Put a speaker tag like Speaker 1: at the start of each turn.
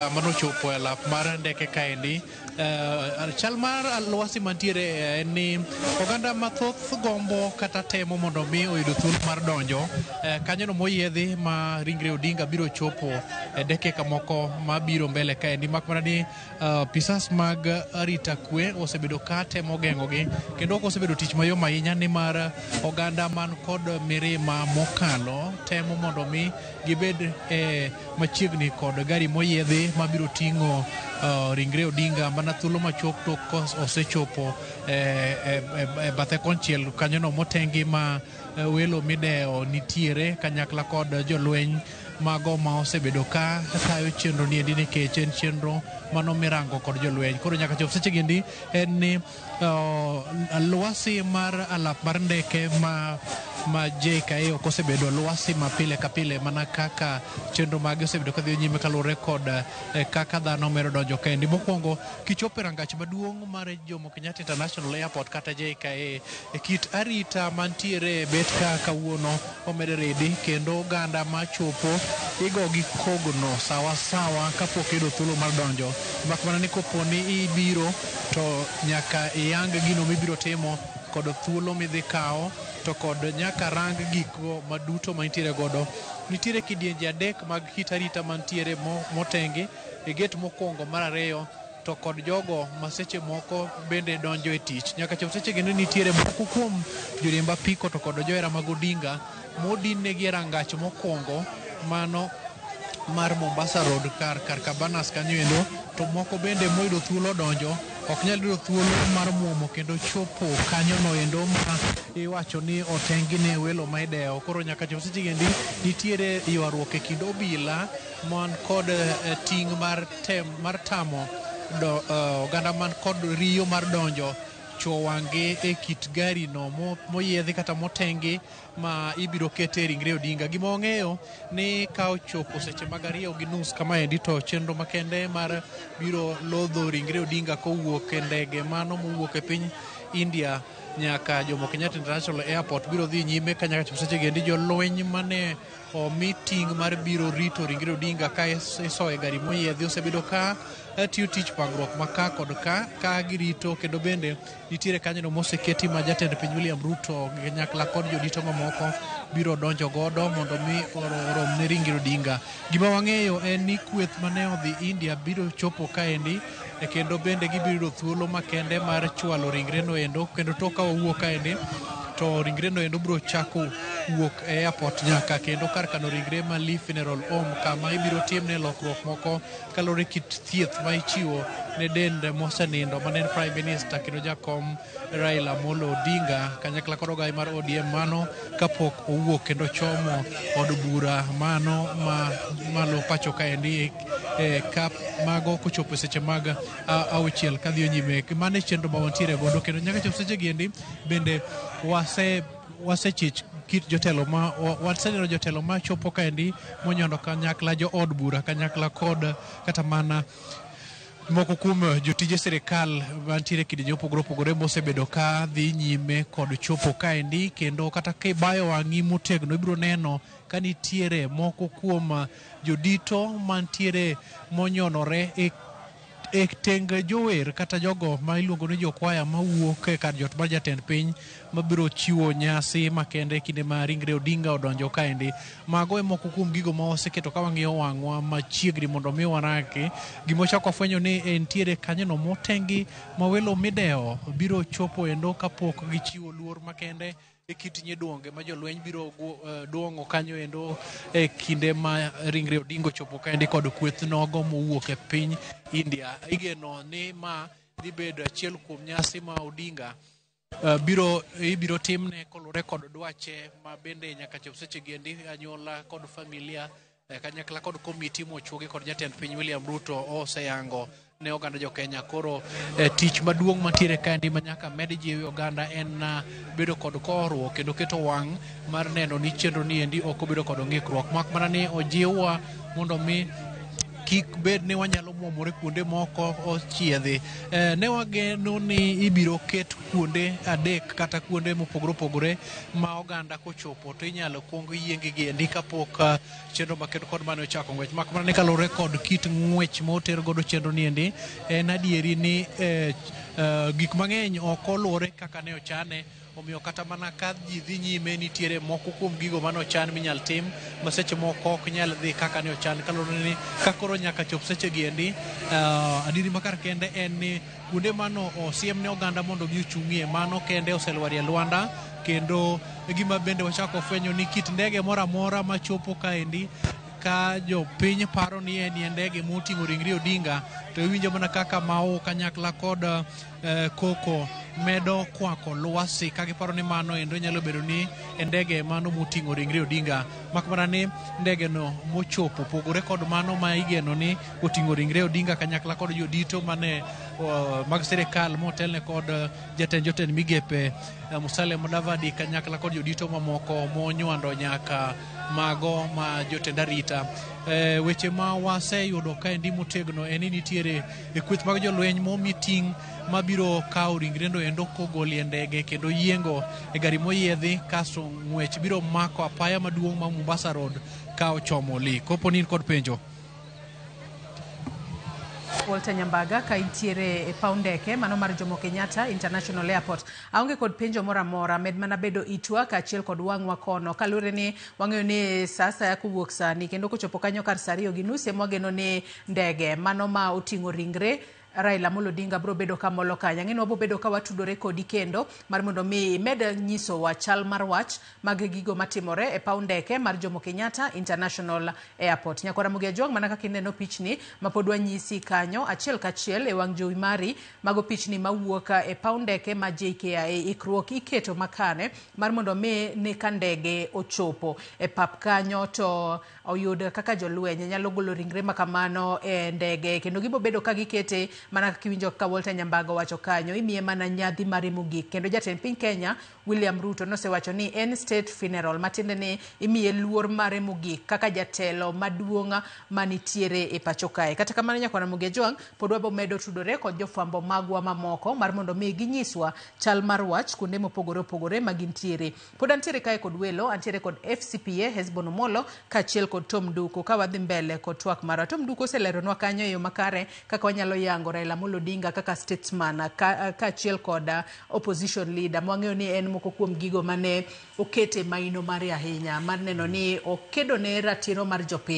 Speaker 1: Manochopo e alap mar ndeke kaendi. Chal mar lwasi mantiere en ni oganda mathoth gombo kata temo mondo mi oyud thuolo mar donjo kanyono moyiedhi ma ringre Odinga biro chopo e dakika moko mabiro mbele kaendi, mak mana ni apisas mag arita kwe osebedo ka temo geng'ogi kendo ok osebedo tich mayom ahinya, nimar oganda man kod mirima mokalo temo mondo mi gibed e machiegni kod gari moyiedhi mabiro ting'o ringre Odinga mana thuolo machuok tok osechopo e bathe konchiel kanyono motengi ma welo midewo nitiere kanyakla kod jolweny mago ma osebedo ka tayo chenro ni endi, nikech en chenro mano mirango kod jolweny. Koro nyaka chop seche gi en ni lwasi mar alap mar ndeke ma JKIA ok osebedo lwasi ma pile ka pile mana kaka chenro mage osebedo kadhi nyime kaluwore kod kaka dhano medo donjo kaendi. Mokwongo, kichopo e rangach maduong' mar Jomo Kenyatta International Airport kata JKIA, e kit arita mantiere bet ka kawuono omed ridi, kendo oganda machopo igo gi kogno sawa sawa kapok iyudo thuolo mar donjo, mak mana ni kopo ni ibiro to nyaka iyang gino mibiro timo kod thuolo midhi kawo to kod nyaka rang gigo maduto mantiere godo. Nitiere kidienje adek mag kit arita mantiere motengi e gate mokwongo, mar ariyo to kod jogo ma seche moko bende donjo e tich. Nyaka chop seche gi nitiere moko kuom joriemb apiko to kod johera mag Odinga modin negi e rangach mokwongo mano mar Mombasa Road kar Cabanas kanyo endo, to moko bende moyudo thuolo donjo ok nyal yudo thuolo mar muomo kendo chopo kanyo no endo ma iwacho ni otengi ne welo ma idewo. Koro nyaka chop seche gi endi nitiere ywaruok e kind obila man kod ting' mar tem mar tamo do, oganda man kod riyo mar donjo chuo wang'gi e kit gari no moyiedhi kata motengi ma ibiro kete ringre Odinga. Gima wang'eyo ni ka ochopo seche mag 2:30 kamaendi, to chenro makende mar biro lodho ringre Odinga kowuok e ndege mano mowuok e piny India nyaka Jomo Kenyatta International Airport biro dhi nyime ka nyaka chop seche gi endi jolweny mane omi ting' mar biro rito ringre Odinga ka isoyo e gari moyiedhi osebedo ka tiyo tich pangruok ma ka kod ka ka girito, kendo bende nitiere kanyono moseketi ma jatend piny William Ruto gi kanyakla kod jodito mamoko biro donjo godo mondo mi orom ne ringre Odinga. Gima wang'eyo en ni kweth mane odhi India biro chopo kaendi kendo bende gibiro yudo thuolo makende mar chwalo ringre no endo, kendo tok ka wawuok kaendi to ringre no endo biro chako wuok e airport nyaka kendo kar kano ringre ma Lee Funeral Home, kama ibiro timne lokruok moko kaluwore kit thieth ma ichiwo ne dend mosenindo mane en Prime Minister kendo jakom Raila Amolo Odinga kanyakla kod ogai mar ODM, mano kapok owuok kendo chomo od bura mano ma malo pacho kaendi e kap mago kochopo seche mag 6 kadhi nyime. Mano e chenro ma wantiere godo, kendo nyaka chop seche gi endi bende wasechich kit jotelo ma waseneno jotelo ma chopo kaendi monyono kanyakla jo od bura kanyakla kod kata mana moko kuom jotije sirikal mantiere kidienje mopogore opogore mosebedo ka dhi nyime kod chopo kaendi. Kendo kata kibayo wang'i motegno, ibiro neno ka nitiere moko kuom jodito mantiere monyonore e teng jower kata jogo ma iluongo ni jokwaya mawuok e kar jot mar jatend piny mabiro chiwo nyasi makende e kinde ma ringre Odinga odonjo kaendi. Mago e moko kuom gigo ma waseketo ka wang'iyo wang'wa machiegni mondo mi waraki. Gima wachako wafwenyo ni entiere kanyono motengi ma welo midewo biro chopo endo kapok gichiwo luor makende e kit nyiduonge ma jolweny biro duong'o kanyo endo e kinde ma ringre Odinga ochopo kaendi kod kweth nogo mowuok e piny India. Igeno ni ma dhi bedo achiel kuom nyasi ma Odinga biro ibiro timne koluwore kod dwache, ma bende nyaka chop seche gi endi anyuola kod familia kanyakla kod komiti mochuogi kod jatend piny William Ruto oseyango ne oganda jo Kenya. Koro tich maduong' mantiere kaendi ma nyaka med jiwi oganda en bedo kod koruok kendo keto wang' mar neno ni chenro ni endi ok obedo kod ng'ikruok, mak mana ni ojiwwa mondo mi Kik bed ni wanyalo muomore kuonde moko ochiedhi. Ne wageno ni ibiro ket kuonde adek kata kuonde mopogore opogore ma oganda kochopo to inyalo kuong yieng gi endi kapok chenro makendo kod mane ochako ng'wech. Mak mana ni kaluwore kod kit ng'wech moter godo chenro ni endi, en adieri ni gik mang'eny ok oluwore kaka ne ochane. Omiyo kata mana ka ji dhi nyime, nitiere moko kuom gigo mane ochan minyal tim ma seche moko ok nyal dhi kaka ne ochan, kaluwore ni ka koro nyaka chop seche gi endi, adieri makar kende en ni kuonde mano osiem ne oganda mondo mi ochung'ie mano kende oselwarie lwanda. Kendo gima bende wachako fwenyo ni kit ndege moro amora machopo kaendi ka jopiny paro ni en ndege moting'o ringre Odinga, to iwinjo mana kaka Mau kanyakla kod koko medo kwako lwasi ka giparo ni mano endo nyalo bedo ni ndege mano moting'o ringre Odinga. Mak mana ni ndege no mochopo pogore kod mano ma igeno ni oting'o ringre Odinga kanyakla kod jodito mane mag sirikal motelne kod jatend jotend migepe Musalia Mudavadi kanyakla kod jodito mamoko monywando nyaka mago ma jotend arita. Weche ma waseyudo kaendi motegno en ni nitiere kweth mag jolweny momi ting' mabiro kawo ringre no endo kogolie ndege kendo yiengo e gari moyiedhi, kasto ng'wech biro mako apaya maduong' ma Mombasa Road ka ochomo Lee. Kopo ni in kod penjo.
Speaker 2: Walter Nyambaga ka intiere e paw ndeke mano mar Jomo Kenyatta International Airport. Aonge kod penjo moro amora, med mana bedo itwa kaachiel kod wang'wa kono. Kaluwore ni wang'eyo ni sa asaya kowuok sani kendo kochopo kanyo kar sa 2:30 ema wageno ni ndege mano ma oting'o ringre Raila Amolo Odinga biro bedo kamolo kanyo. Ang'e ni wabiro bedo ka watudore kodi kendo mar mondo mi imed nyisowa chal mar wach mag gigo matimore e paw ndeke mar Jomo Kenyatta International Airport. Nyakora Ramogi Ajwang', mana kaka ineno pichni ma pod wanyisi kanyo achiel kachiel e wang' jowi mari, mago pichni mawuok e paw ndeke ma JKIA. Ikruok iketo makare mar mondo mi ni ka ndege ochopo e pap kanyo to oyud kaka jolweny nyalo golo ringre makamano e ndege, kendo gibo bedo ka gikete mana kaka iwinjo ka Walter Nyambaga owacho kanyo, imiye mana nyadhi mare mogik. Kendo jatend piny Kenya William Ruto nosewacho ni en state funeral, matiende ni imiye luor mare mogik kaka jatelo maduong' manitiere e pacho kae. Kata kamano, Nyakwar Ramogi Ajwang', pod wabo medo tudore kod jofwambo magwa mamoko mar mondo mi ginyiswa chal mar wach kuonde mopogore opogore ma gintiere. Pod antiere kae kod welo, antiere kod FCPA Hesbon Omolo kaachiel kod Tom Nduku. Ka wadhi mbele kod twak marwa, Tom Nduku oseleronwa kanyo e yo makare kaka wanyalo yango Raila Amolo Odinga kaka statesman kaachiel kod opposition leader. Mwang'eyo ni en moko kuom gigo mane okete maino mare ahinya mar neno ni okedo ne ratiro mar jopiny.